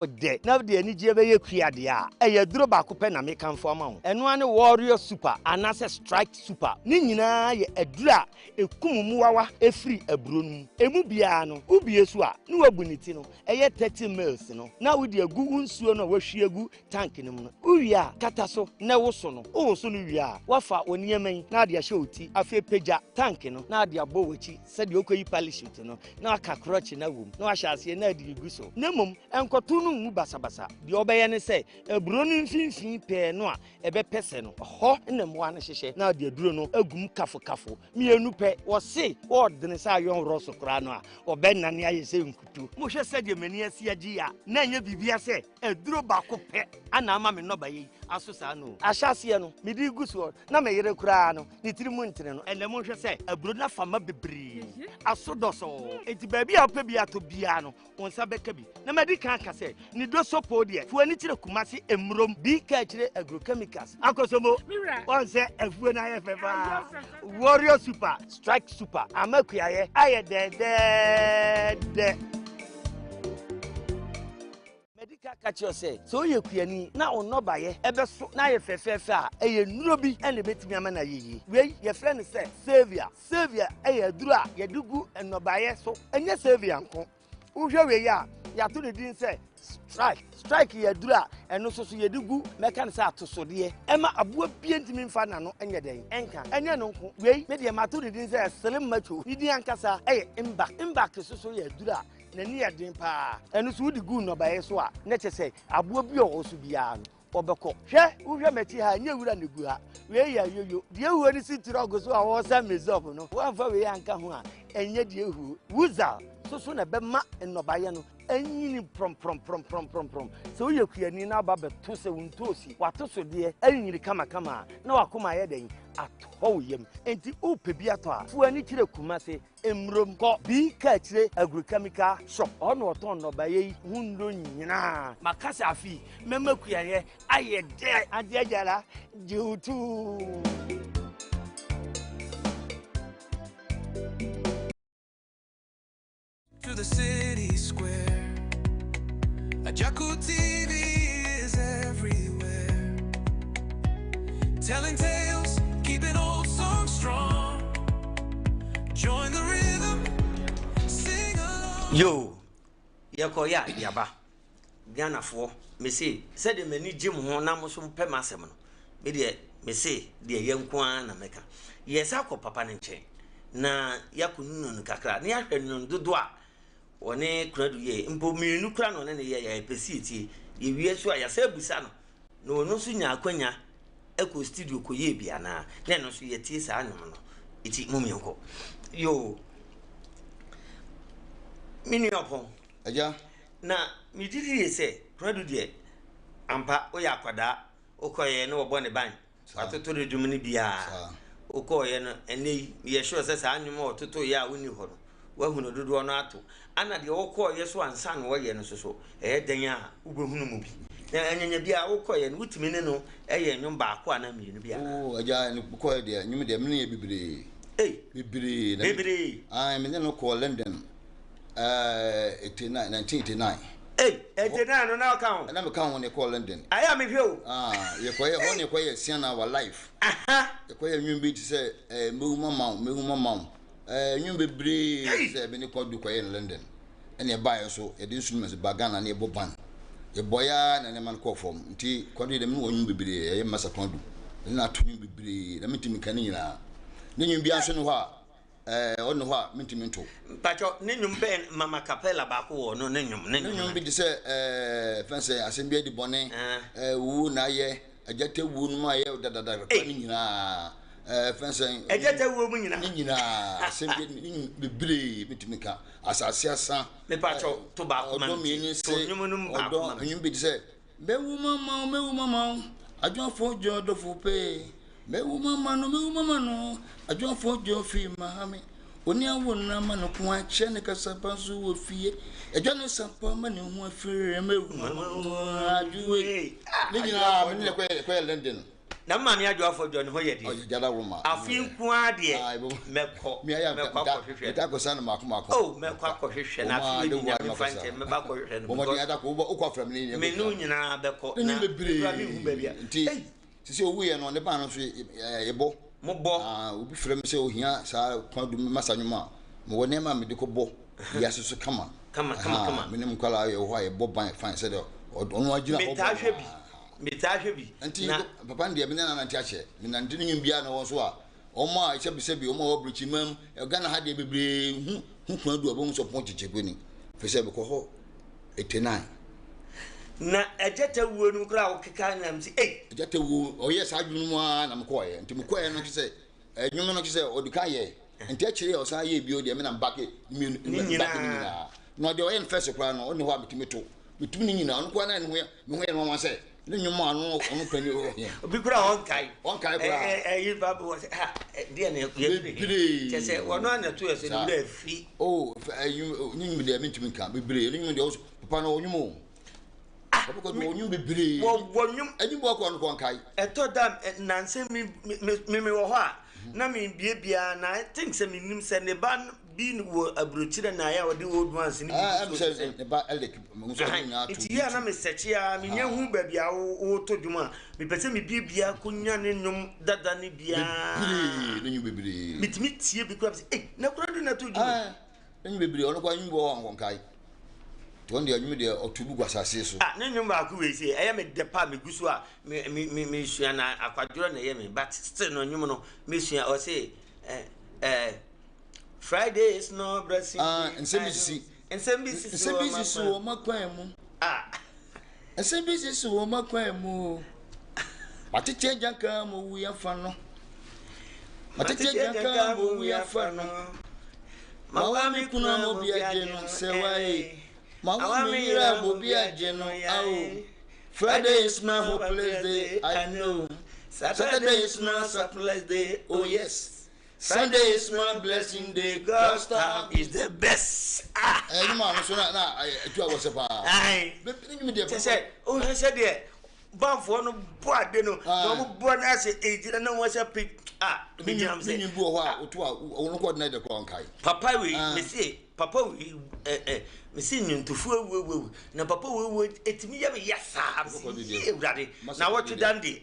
dɛ na wode anigyeɛ bɛyɛ kua deɛ a, ɛyɛ aduro baako pɛ na mekamfo ama wo. Ɛno ara ne Warrior Super anaasɛ Strike Super. Ne nyinaa yɛ aduro a ɛkum mmoawa firi aburo no mu. Ɛmu biara no, wobue so a, na woabu ne ti no, ɛyɛ 30 mils no, na wode agu wo nsuo no a woahwie agu tank no mu no. Wowie a, kata so na woso no. Wowoso no wie a, woafa wo nneɛma yi na wode ahyɛ wo ti. Afei pagya tank no na wode abɔ w'akyi sɛdeɛ wokɔyi parachute no. na waka krɔkye no awom, na wahyɛ aseɛ na adi regu so. Na mmom, nkɔto no ngu basabasa. Deɛ ɔbɛyɛ ne sɛ, aburo no mfimfini pɛɛ no a ɛbɛpɛ sɛ no, ɛhɔ na mmoa no hyehyɛ, na ɔde aduro no agu mu kafokafo mmienu pɛ. Wɔse wɔɔdene sɛ ayɔnworɔ so koraa no a, wɔbɛnane ayɛ sɛ nkuto. Mohwɛ sɛdeɛ m'ani asi agye yi a, na ɛnyɛ biribiara sɛ aduro baako pɛ na ama me nnɔbaeɛ yi aso saa no o. Ahyɛaseɛ no, mede regu soɔ, na me yere koraa no, ne tiri mu ntene no. Ɛnnɛ monhwɛ sɛ aburo no afa ma bebree, aso dɔsɔɔ. Enti baabi a wopɛ bi atɔ biara no, wo nsa bɛka bi. Na madi kan aka sɛ, ne dosopo deɛ, fa w'ani kyerɛ Kumasi Mmurom, bi ka akyire Agrochemicals, Akosombo. Wɔn sɛ afuo no ayɛ fɛ paa. Warrior Super, Strike Super, ama kuayɛ ayɛ dɛdɛɛdɛ. Madi kan aka akyerɛ wo sɛ, sɛ woyɛ kuani na wo nnɔbaeɛ bɛso na ayɛ fɛfɛɛfɛ a, ɛyɛ nnuro bi na ɛbɛtumi ama no ayɛ yie. Wei, yɛfrɛ no sɛ Salvia. Salvia yɛ aduro a yɛde gu nnɔbaeɛ so. Ɛnyɛ Salvia nko. Wohwɛ wei a, yɛato ne din sɛ Strike. Strike yɛ aduro a ɛno nso so yɛde gu, mɛka no sɛ atosodeɛ. Ɛma aboa biara ntumi mfa n'ano nyɛ dɛn? Ɛnka. Ɛnyɛ ɛno nko. Wei, me deɛ mato ne din sɛ Slim Macho. Ne din ankasa yɛ Mbak. Mbak nso so yɛ aduro a N'ani yɛ den paa. Ɛno nso wode gu nnɔbaeɛ so a, na kyerɛ sɛ aboa bi a ɔwɔ so biara no, ɔbɛkɔ. Hwɛ, wohwɛ m'akyi ha a, ɛnyɛ wura na ɛgu ha. Wei yɛ ayoyo. Deɛ ɛhuo no si trɔk so a wɔresa Mesop no, woamfa wei anka ho a, ɛnyɛ deɛ ɛhuo. Wuzal nso so na ɛbɛma nnɔbaeɛ no anyini prɔmprɔmprɔmprɔmprɔm. Sɛ woyɛ kuani na aba bɛto sɛ wo ntoosi, w'atosodeɛ anyini kamakama a, na w'akoma ayɛ dɛn? Atɔ wo yam. Enti wopɛ bi atɔ a, fa w'ani kyerɛ Kumase Mmurom kɔ Bi Kaakyire Agrochemical Shop, hɔ na wɔtɔn nnɔbaeɛ yi ho nnuro nyinaa. Maka sɛ afe yi mɛma kuayɛ ayɛ dɛ. Auntie Agyara, gye wo too. To the city square. Agyarko TV is everywhere. Telling tales, keeping old songs strong. Join the rhythm, sing along. Yoo, yɛkɔ yɛ a yɛaba. Ghanafoɔ, mese sɛdeɛ m'ani gye mo ho na mo nso mopɛ m'asɛm no, me deɛ mese deɛ ɛyɛ nko ara na mɛka. Yɛsan kɔ papa no nkyɛn na yɛakɔnunu no kakra na yɛahwɛ nnwom dodoɔ a Ɔne Konadu yɛe. Mpo mmienu koraa na ɔne no yɛe a yɛpɛ sɛ yɛtie. Yɛwie nso a, yɛasan abisa no na ɔno nso nyaa akwanya kɔɔ studio kɔyɛɛ bi anaa. Na ɛno nso yɛatie saa nnwom no. Enti mom yɛnkɔ. Yoo, me nua Ɔpɔn. Agya. Na megye di yie sɛ Konadu deɛ, ampa woyɛ akwadaa, wokɔeɛ na wɔbɔ ne ban. Watoto ne dwom no bi a wokɔɔeɛ no, ɛnnɛ yi meyɛ sure sɛ saa nnwom a ɔtotoeɛ a wonni hɔ no, woahu no dodoɔ no ato. Ana deɛ wokɔɔeɛ so ansa na wɔyɛ no nso so, ɛyɛ dɛn a wobɛhunu mu bi? Na anyanya bi a wokɔeɛ no, wotumi ne no yɛ nnwom baako anaa mmienu bi anaa? Oh, agya, mekɔeɛ deɛ, nnwom deɛ, me ne yɛ bebree. Ei! Bebree. Bebree? Ae, me ne no kɔɔ London, eh, 89, 1989. Ei! Ei, ɛgye naa no na ɔka ho. Ɛna meka ho ne kɔɔ London. Ayɛ a mehwɛ o. Ah, yɛkɔyɛ hɔ ne yɛkɔyɛ Siana our life. Aha. Yɛkɔyɛ nnwom bi te sɛ eh, mehu mama wo, mehu mama wo. Eh, nnwom bebree te sɛ me ne Kwadu kɔyɛ no London. Ɛna ɛbaeɛ nso, yɛde instruments ba Ghana ne yɛbɔ band. Yɛbɔeɛ ara na nneɛma no kɔɔ fam. Nti Kwadu deɛ me ne wɔ nnwom bebree, ɛyɛ Masa Kwadu. Ɛne no ato nnwom bebree na mentumi nka ne nyinaa. Ne nnwom biara nso ne hɔ a, Ɛɛ ɔne hɔ a mentumi nto. Mpakyɛw ne nnwom bɛn mama capella baako wɔ no ne nnwom ne nnwom bi te sɛ ɛɛ fɛn sɛ asɛm bi adi bɔne ɛɛ wuo na ayɛ agyata wuo no mu ayɛ dadada kɔ ne nyinaa ɛɛ fɛn sɛ agyata wuo mu nyinaa ne nyinaa asɛm bi ne nnwom bebree mentumi ka asase asa mepakyɛw to baako ma ɔdɔ mmienu se ɔdɔ nnwom bi te sɛ Mɛwu mama wo, mɛwu mama wo, Adwoafo dwo ɔdɔfo pee. Mɛwu mama no, mɛwu mama no, Adwoafo dwo fi mahame. Oni awo no ama no ko akyɛ ne kasapa nso wɔ fie. Adwa ne sapa ma ne ho afiri, mɛwu mama wo, adwoe. Ne nyinaa me ne kɔyɛ London. Na maame Adwoa Afɔdwo ne ho yɛ deɛ. Ɔyɛ gyada wo ma. Afe nko ara deɛ mɛkɔ mɛkɔ akɔhwehwɛ no. Mɛkɔ no mako mako. Oh mɛkɔ akɔhwehwɛ no afe wei nyame mfa nkyɛn mɛba akɔhwehwɛ no. Bɔmɔden ada kɔ wokɔ afra mi ne Me ne nyinaa bɛkɔ na ekura mi hu baabi a. Nti sisi owu yɛ no ne ban no nso yɛbɔ. Mobɔ. Obi frɛ mi sɛ ohia saa kwan du masa nnwom a mewɔ nneɛma a mede kɔ bɔ wiase so kama. Kama kama kama. Me ne nkwadaa yɛ wɔ hɔ a yɛbɔ ban fine sɛdeɛ ɔno agyina hɔ bɔ. Metaa hwɛ bi. Metaa hwɛ bi. Nti papa no deɛ me ne no anante akyɛ. Menante ne nwom biara na ɔwɔ nso a, wɔn a sɛbisɛbi wɔn a wɔwɔ aburokyiman mu, Ghana ha deɛ bebree hu ho kwan du a wɔbɛhu sɛ ɔpɔn kyekyɛ ni. Firi sɛ mekɔ hɔ 89. Na agyata wuo no koraa wokeka na msi ei. Agyata wuo ɔyɛ saa adwuma no mu ara na mekɔɔeɛ. Nti mekɔɔeɛ no kyerɛ sɛ Nnwom no kyerɛ sɛ ɔde kan yɛe, nti akyire yi a ɔsan yɛɛ bio deɛ me na mbake mmienu Ne mbake ne nyinaa. nyinaa. Na deɛ ɔyɛ no first koraa no ɔnni hɔ a metumi to. Metumi ne nyinaa. Ɔno koraa na ne ho yɛ me ho yɛ no nwanwa sɛ ne nnwom a ɔno ɔno panyin ɔ hɛn. Obi koraa ɔnkae. Ɔnkae koraa. Ɛ ɛ ɛyi ba wɔ sɛ ha ɛ deɛ na yɛ Bebree. Kyɛ sɛ ɔno ara na ɛto yɛ so ne Saa. werɛ afi. Oh fɛ ɛyi ne nnwom deɛ mentumi nka bebree. Ne nnwom deɛ ɔso papa no ɔnwom o. Ah, Papa kɔ ɔnwom bebree. Wɔwɔ nnwom. Ɛnwom bɔ kɔ ɔno kɔ ɔnkae. Ɛtɔ da nansa mi me me me wɔ hɔ a na me biabia na I think sɛ me nim sɛ ne ba bi wɔ aburokyerɛ na ayɛ a ɔde old ones ne bi gu so sɛ ne ba Eric mo nso ɔde nyinaa to nti yɛ a na me sɛkye a me nya hu baabi a woto dwom a mepɛ sɛ me biabia konya ne nnwom dada ne biara bebree ne nnwom bebree metumi tie bi kora sɛ ei na kora do na to dwom Nnwom bebree, ɔno koraa nnwom bi wɔ hɔ a ɔnkae. Nti ɔno deɛ nnwom deɛ ɔto bi gu asase so. Ah, ne nnwom baako wei sei, ɛyɛ me dɛ paa, megu so a me me me mesua na akwadworɔ na ɛyɛ me, but still no nnwom no mesua, ɔse eh, eh, Friday is no blessing Ah, nsɛm bi sisi. Nsɛm bi sisi Nsɛm bi sisi wɔ m'akwan mu. Ah. Nsɛm bi sisi wɔ m'akwan mu. Matete agyanka ma owu afa no. Matete agyanka ma owu afa no. Mawa me kunu ama obi agye no sɛ wae. Mawa me yere ama obi agye no ao. Friday is my hopeless day, I know. Saturday is my surplus day, oh yes. Sunday is my blessing day, God's time is the best. Ah. Ɛnyɛ maa no so na na ɛtu awɔsɛ paa. Ayi. Kyɛ sɛ wohwɛ sɛ deɛ banfoɔ no bɔ ade no na wɔn bɔ no ase egyina na wɔn sɛ pe a megyina sɛ. Ne bi wɔ hɔ a wotu a wɔn kɔ ɔdina de kɔ nkae. Papa wei mese papa wei ɛ ɛ mese nnwontofoɔ awuawuawu na papa wei wei etumi yɛ me ya saa mese yie awurade na wɔtwe dan deɛ.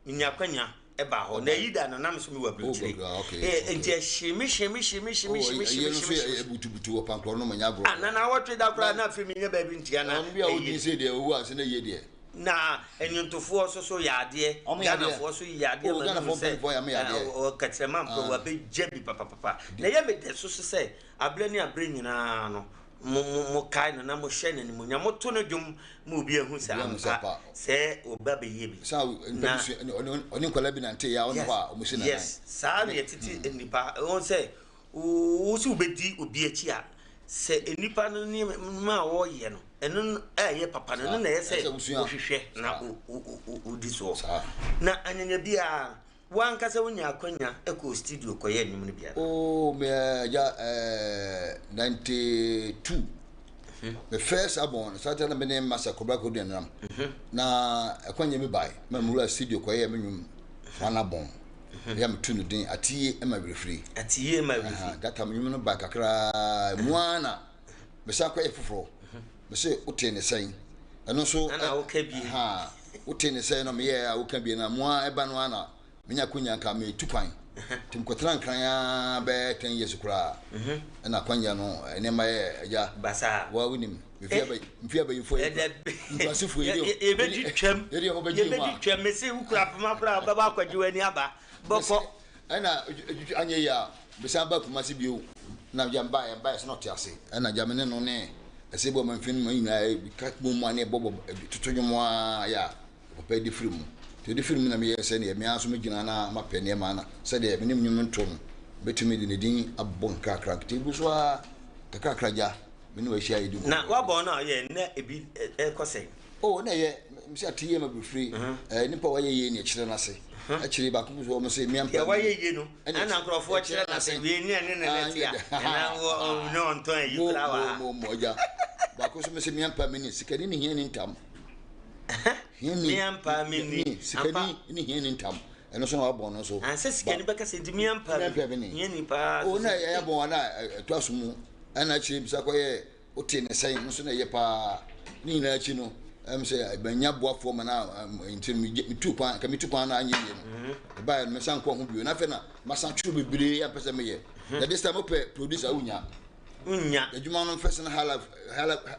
Menya akwanya baa hɔ. Na eyi da no na me nso mewɔ aburokyire. Nti ɛhye me hye me hye me hye me hye me hye me hye me hye. Butubutu wɔ pankorɔ no ma nya agorɔ. Ah na na awɔtwe da koraa na afei menya baabi ntia na. Ɔno bi a wodin sɛ deɛ owu ase na yie deɛ. Na nnwontofoɔ nso so yɛ adeɛ. Ghanafoɔ nso yɛ adeɛ ma mehu sɛ Kɛtrɛma mpo wabɛgya bi papapapa. Na ɛyɛ me dɛ so so sɛ aberɛ ne aberɛ nyinaa no mo mo mokae no na mohyɛ no animuonyam, moto no dwom ma obi ahu sɛ ampa sɛ ɔba bɛyɛ bi. Na ɔne nkwadaa bi nante ya ɔne hɔ a wɔn si nanan. Yes, saa na yɛtete mm. nnipa wɔn sɛ wo sɛ wobɛdi obi akyi a sɛ nnipa no nneɛma a wɔreyɛ no ɛno ɛyɛ papa no ɛno na ɛyɛ sɛ wohwehwɛ na wodi soɔ na anyanya biara W'ankasa wonyaa akwanya kɔɔ studio kɔyɛɛ nnwom no bi anaa? Oh, me agya eh, 92. Me first album no, saa na me ne Masa Kobra Kodu nenam. Na akwanya bi bae, ma mewura studio kɔyɛɛ me nnwom one album. Yɛ meto no din Atiye ma Werɛfiri. Atiye ma Werɛfiri. That time nnwom no bae kakraa, mu ara na mesan kɔyɛ foforɔ. Mese wotee ne sɛn? Ɛno nso Ɛna woka bie. Ahaa, wotee ne sɛn na meyɛɛ a woka bie na mo ara ɛba no ara na menya akonya nka metu kwan. Nti mekɔtena Nkran ara bɛyɛ 10 years koraa. Ɛna akwanya no nneɛma yɛ agya. Basaa. Wa wonim. Mfie aba mfie abayinfoɔ yi kura. Nkurasefoɔ yi deɛ. Yɛbɛdi twam. Yɛde wɔn bɛgye mu a. Yɛbɛdi twam. Mese wokura poma koraa wobɛba akɔgye w'ani aba. Bɔkɔ. Ɛna anyɛ yie a, mesan baa Kumasi bio. Na agya mebaeɛ, mebaeɛ sɛ na ɔte ase. Ɛna agya me ne no ne Ɛsɛbu Amanfin no nyinaa yɛka bom a ne yɛbɔbɔ toto nnwom ara yɛ a papa de firi mu. Nti ɔde firi mu na meyɛɛ sɛdeɛ me ara nso mɛgyina na mapɛ nneɛma na sɛdeɛ menim nnwom nto no, mɛtumi de ne din abɔ nkakra. Nti ɛgu so ara kakrakra agya me ne wahyia yɛdi nkɔmmɔ. Na wabɔ no a ɔyɛ na ebi ɛkɔ sɛn? Oh na ɛyɛ mesɛ ate yie ma bɛfiri eh, nipa wayɛ yie ne ɛkyerɛ no ase akyire baako bi so wɔn sɛ mmea mpa deɛ wayɛ yie no ɛna nkurɔfoɔ kyerɛ no ase wei ne ɛne ne ne te a ɛna ne ɔntɔn ayi koraa wɔ ha mo mo agya baako so mesɛ mmea mpa meni sikani ne hia ni ntam hiani mmea mpa meni sikani ne hia ni ntam ɛno so na wabɔn no so ansɛ sikani bɛka sɛ nti mmea mpa meni hiani paa o na ɛyɛ abɔn ana ɛto aso mu ɛna akyire bisa kɔyɛ Wotee no sɛn? Nso na ɛyɛ paa. Ne nyinaa akyi no, ɛm sɛ manya boafoɔ ma na nti no metu kwan, nka metu kwan na anyɛ yie no. Ɛbaeɛ no mesan kɔɔ ho bio. Na afei na masan twerɛ bebree a mpɛ sɛ meyɛ. Na this time wopɛ producer wonya. Wonya. Adwuma no first no high life,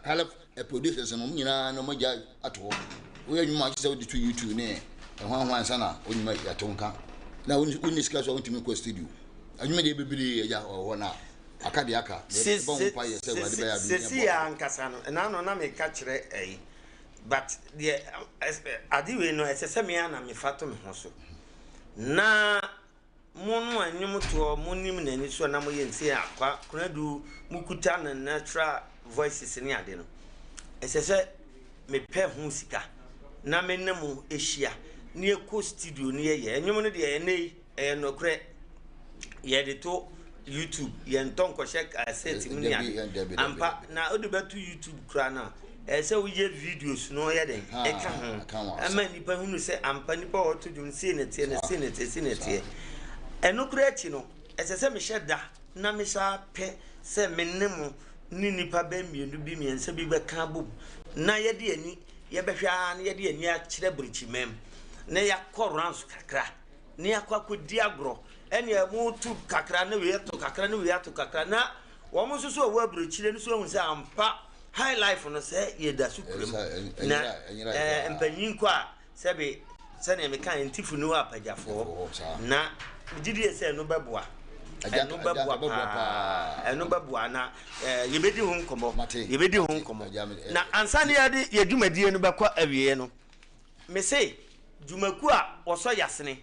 high life producers no, wɔn nyinaa na wɔagya ato hɔ. Woyɛ adwuma a kyerɛ sɛ wode to YouTube ne ɛhwanhwan ansa na wo nnwuma yɛato nka. Na wonni sika so a wontumi nkɔ studio. Adwuma deɛ bebree agya wɔ hɔ na aka deɛ aka. Yɛbɔ ho mpaeɛ sɛ Awurade bɛyɛ adom ne Sesi aboa. ankasa no, ɛna no na meka kyerɛ ɛyi, but deɛ ade wei no ɛsɛ sɛ me ara na mefa to me ho so. Na Mo no a nnwom toɔ mo nim n'ani soɔ na mo yɛ nti a kwa konadu mo kuta no natural voices ne ade no ɛsɛ sɛ me pɛ ho sika na me ne mo hyia na yɛ kɔ studio ne yɛ yɛ nnwom no deɛ ɛnɛ yi ɛyɛ nɔkorɛ yɛ de to YouTube yɛ ntɔ nkɔhyɛ cassette mu ne ade ampa na wode bɛto YouTube koraa no a Ɛsɛ sɛ woyɛ videos no yɛ dɛn ɛka ho ɛma nnipa hunu sɛ ampa nnipa a wɔto dwom sei na ɛteɛ na sei na ɛteɛ sei na ɛteɛ. Ɛno koraa akyi no, ɛsɛ sɛ mehyɛ da na mesan pɛ sɛ me ne mo ne nnipa bɛyɛ mmienu bi mmiɛnsa bi bɛka abom na yɛde ani yɛbɛhwɛ ara na yɛde ani akyerɛ Birikyimam na yɛakɔ rounds kakra na yɛakɔ akɔdi agorɔ ɛnneɛ moto kakra na wei ato kakra na wei ato kakra na wɔn nso so a wɔwɔ aburokyire no so ahu sɛ ampa High life no sɛ yɛda so kura mu na mpanyin kɔ a sɛbe sɛnea meka ntifo ni hɔ apagyafoɔ na megye die sɛ ɛno bɛboa ɛno bɛboa paa ɛno bɛboa na yɛbɛdi ho nkɔmmɔ yɛbɛdi ho nkɔmmɔ na ansa ne yɛde yɛ dwumadie no bɛkɔ awieɛ no mese dwumakuo a wɔsɔ yasene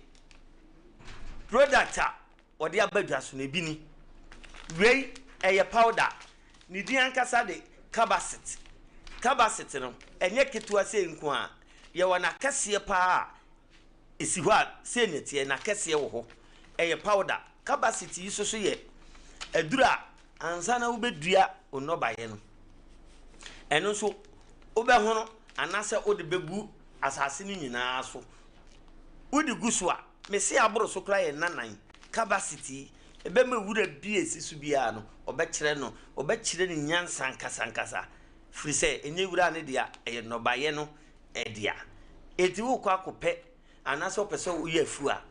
product a wɔde aba dwa so no, ebi ni. Wei, ɛyɛ powder. Ne din ankasa de Carbacid. Carbacid no, ɛnyɛ ketewa sei nko ara. Yɛwɔ n'akɛseɛ pa ara a ɛsi hɔ a, sei na ɛteɛ, n'akɛseɛ wɔ hɔ. Ɛyɛ powder. Carbacid yi nso so yɛ aduro a ansa na wobɛdua wo nnɔbaeɛ no, ɛno nso wobɛhono anaasɛ wode bɛgu asase no nyinaa so. Wode gu so a, Mese aboro so koraa yɛ nnanan, capacity, ɛbɛma wura bi a ɛsi so biara no, ɔbɛkyerɛ no, ɔbɛkyerɛ no nyansa ankasa ankasa, firi sɛ ɛnyɛ wura no dea, ɛyɛ nnɔbaeɛ no dea. Enti wokɔ akɔpɛ anaasɛ wopɛ sɛ woyɛ afuo a,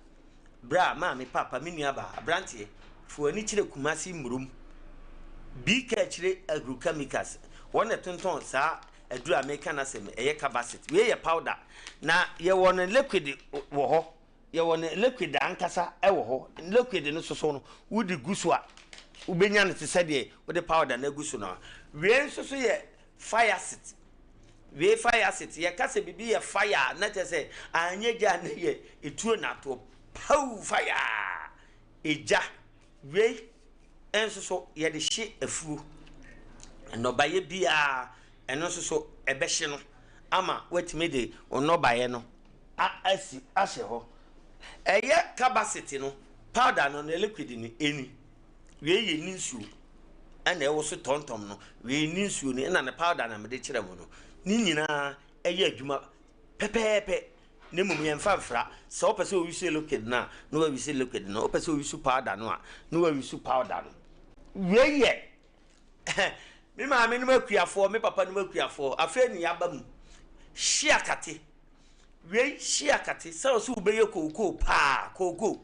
bra, maame, papa, me nuabaa, aberanteɛ, fa w'ani kyerɛ Kumasi Mmurom, BK akyire Agrochemicals, wɔn na ɛtontɔn saa aduru a meka no asɛm ɛyɛ cabacet wei yɛ powder na yɛwɔ no liquid wɔ hɔ yɛwɔ no liquid ankasa wɔ hɔ liquid no soso no wode gu so a wobɛnya no te sɛ deɛ wode powder no agu so no wei nso so yɛ fire sit wei fire sit yɛka sɛ biribi yɛ fire a na kyerɛ sɛ anyɛ gya na yɛ etuo na atoɔ pow fire egya Wei nso so yɛde hye afuo. Nnɔbaeɛ biara ɛno nso so ɛbɛhye no ama woatumi de wo nnɔbaeɛ no asi ahyɛ hɔ. Ɛyɛ kabasete no powder no ne liquid no ɛni. Wei yɛ ne nsuo ɛna ɛwɔ so tɔntɔm no. Wei ne nsuo no ɛna ne powder na mede kyerɛ mo no. Ne nyinaa ɛyɛ adwuma pɛpɛɛpɛ. Na mmom yɛmfa mfra. Sɛ wopɛ sɛ woyusu liquid no a, na woayusu liquid no. Wopɛ sɛ woyusu powder no a, na woayusu powder no. Wei yɛ Me maame nom akuafoɔ, me papa nom akuafoɔ, afei ne yɛaba mu. Hye akate. Wei hye akate sɛ ɔsɛ wobɛyɛ kookoo paa, kookoo,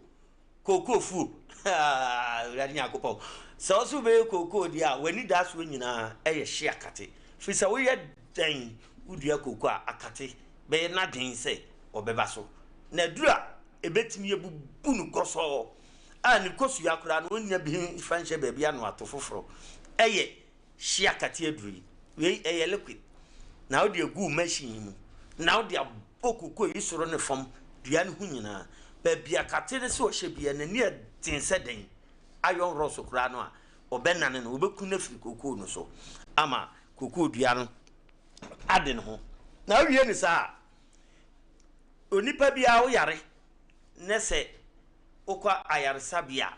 kookoo fuo. Awurade Nyankopɔn. Sɛ ɔsɛ wobɛyɛ kookoo deɛ a, w'ani da soɔ nyinaa ɛyɛ hye akate. Firi sɛ woyɛ dɛn wodua kookoo a, akate bɛyɛ n'adwene sɛ ɔbɛba so. Na aduru a ɛbɛtumi abubu no gɔsɔɔ a ne kosua koraa no ɔnnya bi mfa nhyɛ baabi ano ato foforɔ ɛyɛ hye akate aduro yi. Wei ɛyɛ liquid na wode agu wo machine yi mu na wode abɔ koko yi soro ne fam dua no ho nyinaa. Baabi akate no sɛ ɔhyɛ bia n'ani ɛden sɛ dɛn iron rods koraa no a ɔbɛnane no ɔbɛku no afiri kokoo no so ama kokoo dua no ade ne ho. Na wowie no saa a onipa biara woyare na sɛ wokɔ ayaresabea a,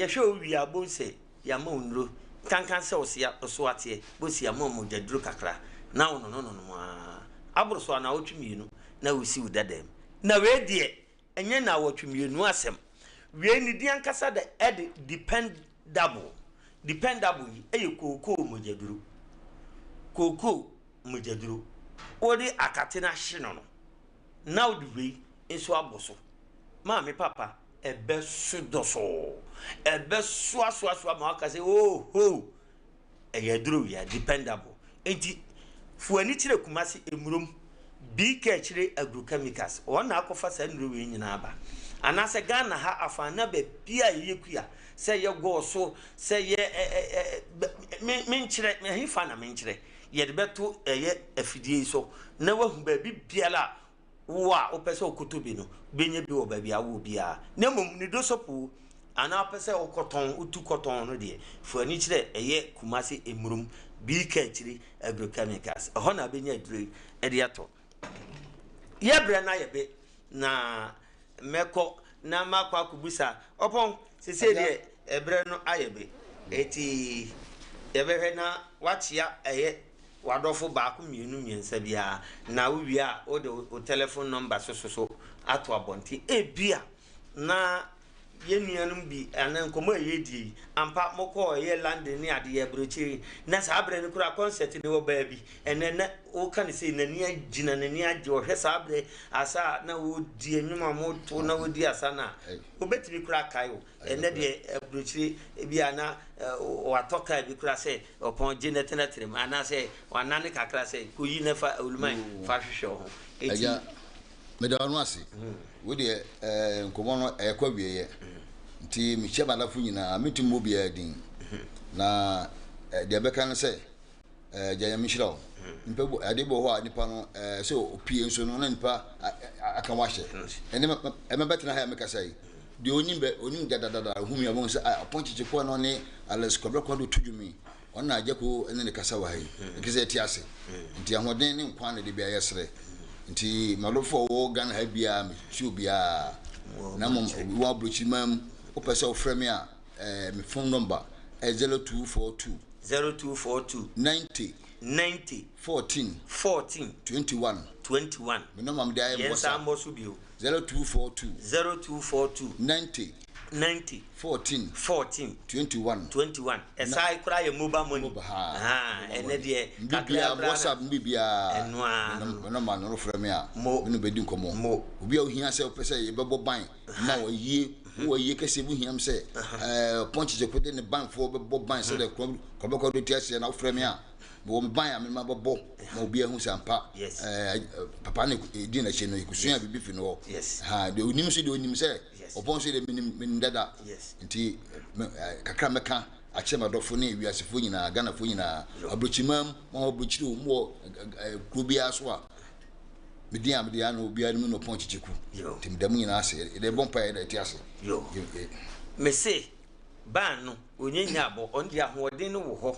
yɛhwɛ wo wie a, wobɛhu sɛ yɛama wo nnuro. Nkanka sɛ wo se wo so ateɛ, wobɛhu sɛ yɛama wo mogyaduro kakra na wononononom ara. Aboro so a, nnawɔtwe mmienu na wosi wo dada mu. Na wei deɛ, ɛnyɛ nnawɔtwe mmienu asɛm. Wei ne din ankasa de ɛde dependable. Dependable yi yɛ kookoo mogyaduro. Kookoo mogyaduro. Wode akate no ahye no no, na wode wei nso abɔ so. Maame papa, ɛbɛso dɔsɔɔ. Ɛbɛsoasoasoa ma waka sɛ, oh ho, ɛyɛ aduro wia, dependable. Enti, fo ani kyerɛ Kumasi Emurom, BK akyire agrochemicals, wɔn na akɔfa saa nnuro wei nyinaa aba. Anaasɛ Ghana ha afa na baabi a yɛyɛ kua, sɛ yɛ gɔɔso, sɛ yɛ ɛ ɛ ɛ me menkyerɛ, ɛhefa na menkyerɛ? Yɛde bɛto ɛyɛ afidie yi so na wahu baabi biara a wo a wopɛ sɛ wokɔtɔ bi no bɛnya bi wɔ baabi a wowɔ biara. Na mmom ne dosɔpoo anaa wopɛ sɛ wokɔtɔn, wotu kɔtɔn no deɛ, fa w'ani kyerɛ ɛyɛ Kumasi Emurum, BK akyiri Agrochemicals. Ɛhɔ na wobɛnya aduro yi de atɔ. Yɛ berɛ no ayɛ be na mɛkɔ na makɔ akɔbisa ɔpɔn sesei deɛ ɛberɛ no ayɛ be eti yɛbɛhwɛ na wakyea ɛyɛ wadɔfo baako mmienu mmiɛnsa biara na wowie a wode wo telephone number soso so ato abɔnten ebia na yɛn nuanom bi anaa nkɔmmɔ a yɛredie yi, ampa mokɔɔ ɛyɛ London ne adeɛ aburokyire yi, na saa berɛ no koraa concert no wɔ baabi, ɛnɛ na woka no sei, n'ani agyina, n'ani agye, ɔhwɛ saa berɛ asa a na wɔredi nnwom a moto na wɔdi asa no a, wobɛtumi koraa akae wo. Ɛnɛ deɛ aburokyire bi a na watɔ kaa bi koraa sɛ ɔpɔn gye na tenatena mu anaasɛ wanane kakra sɛ kɔyi na fa oluman fa hwehwɛ wo ho. Eti Meda ɔno ase. Wo deɛ eh, nkɔmmɔ no ɛrekɔ awieeɛ. Nti mehyia m'adafo nyinaa, mentumi mmɔ obiara din. Na eh, deɛ ɛbɛka ne sɛ, eh, gya Nyame nhyira wo. Nipa bi, adeɛ bi wɔ hɔ a nipa no eh, sɛ opie nso no na nipa aka ho ahyɛ. Ɛnɛ mɛbɛtena ha a mekasa yi, deɛ onim bɛ, onim dadadada, ohu mi a ɔbɛhu sɛ ah, ɔpɔn kyekyekoa no ne Alex Kwabena Kwado to dwom yi. Ɔno na Agyako ne ne kasa wɔ ha yi. Ɛkɛ sɛ ɛte ase. Nti ahoɔden ne nkwa na de bia yɛsrɛ. Nti m'adɔfo a wɔwɔ Ghana ha biara mekyia obiara. Na mmom wɔ aburokyiriman mu wopɛ sɛ wofrɛ me a eh, me phone number ɛyɛ 0242. 0242. 90. 90. 14. 14. 21. 21. Me number mede ayɛ Yɛn WhatsApp. san mmɔ so bio. 0242. 0242. 90. 90. 14. 14. 21. 21. Ɛsaa koraa yɛ mobile money. Mobile ha. Ahaa, ɛnɛ deɛ kakra Biribiara koraa na. WhatsApp biribiara. Ɛno ara no. Me nɔma no frɛ me a. Mo. Me no bɛdi nkɔmmɔ. Mo. Obi a ohia sɛ wopɛ sɛ yɛbɛbɔ ban ma wɔ yie wowɔ yie kɛseɛ bi hia m sɛ ɛɛ pɔnkye de ne banfoɔ bɛbɔ ban sɛdeɛ kɔbɛkɔ do te aseɛ na wofrɛ me a mewɔ me ban a mema bɛbɔ ma obi ahu sɛ ampa ɛɛ papa ne di n'akyi no yɛkɔsua biribi fi no hɔ ha deɛ onim nso deɛ onim sɛ Ɔpɔn nso deɛ menim menim dada nti kakra mɛka akyerɛ m'adɔfo ne wiasefoɔ nyinaa Ghanafoɔ nyinaa aburokyiman mu mo a aburokyiri o mo wɔ kuro biara so a me din a mede ano obiara no mu na ɔpɔn kyekyeku nti meda mu nyinaa ase yɛde bɔ mpa yɛde ɛte ase. Mese Ban no, ɔnya nya abɔ, ɔno deɛ ahoɔden no wɔ hɔ,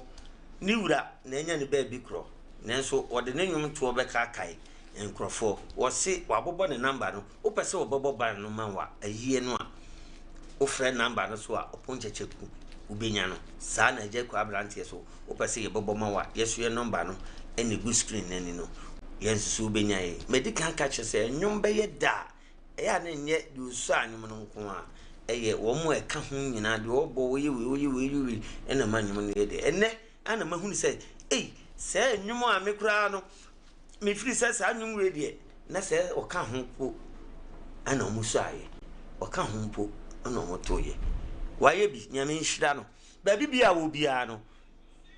ne wura na anya ne baabi korɔ, nanso ɔde ne nnwom toɔ bɛkaakae nkorɔfoɔ. Wɔse wabobɔ ne number no, wopɛ sɛ wɔbɛbɔ ban no ma wo a, ayie no a, wofrɛ number no so a, ɔpon kyɛkyɛku, wobɛnya no. Saa na Agya Kua aberanteɛ so, wopɛ sɛ yɛbɛbɔ ma wo a, yɛso yɛ number no na ɛgu screen no ani no, yɛn nso so wobɛnya yɛn. Madi kan aka kyerɛ sɛ nnwom bɛyɛ da a, Ɛyɛ a na ɛnyɛ deɛ ɔsua nnwom no nko ara, ɛyɛ wɔn a ɛka ho nyinaa, deɛ ɔbɔ, ɔyɛ wei, ɔyɛ wei, ɔyɛ wei, ɛna ɛma nnwom no yɛ dɛ. Ɛnnɛ ara na mahunu sɛ Ei, sɛɛ nnwom a me koraa no, mefiri sɛ saa nnwom wei deɛ, na sɛ ɔka ho mpo ɛna ɔmo suaeɛ. Ɔka ho mpo ɛna ɔmo toeɛ. Wayɛ bi, Nyame nhyira no. Baabi biara a ɔwɔ biara no,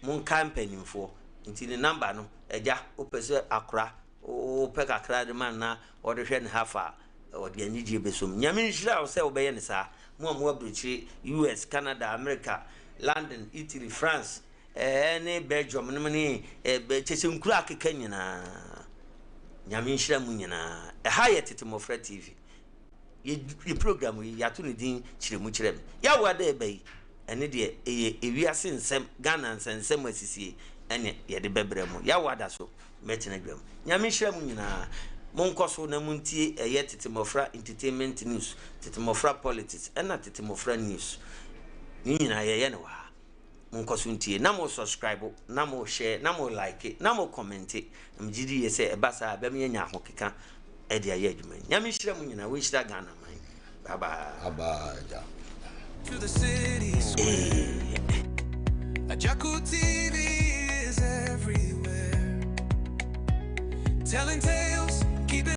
monkae mpanimfoɔ. Nti ne number no, agya, wopɛ sɛ akora, wopɛ kakra de ma no na ɔde hwɛ ne hafa a, ɔde anigyeɛ bɛsom. Nyame nhyira wo sɛ wobɛyɛ no saa. Mo a mowɔ aburokyire, US, Canada, America, London, Italy, France, ɛne Belgium nom ne kyɛ sɛ nkuro akeka nyinaa. Nyame nhyira mo nyinaa. Ɛha yɛ Tete Mmɔfra TV. Yɛ program yi yɛato ne din Kyerɛ Mu Kyerɛ Me. Yɛawo ada ɛba yi, ɛne deɛ ɛyɛ ewiase nsɛm, Ghana nsɛnsɛm asisie ɛne yɛde bɛbrɛ mo. Yɛawo ada so mɛtena dwam. Nyame nhyira mo nyinaa. Monkɔ so na montie ɛyɛ Tete Mmɔfra Entertainment News, Tete Mmɔfra Politics ɛna Tete Mmɔfra News. Ne nyinaa yɛyɛ no wɔ ha. Monkɔ so ntie na mo subscribe na mo share na mo like na mo comment. Na megye di yie sɛ ɛba saa a ɛbɛma yɛanya ahokeka de ayɛ adwuma yi. Nyame nhyira mo nyinaa, wɔnhyira Ghana man. Bye bye. Bye bye, agya. To the city square. Agyarko TV is everywhere. Telling tales.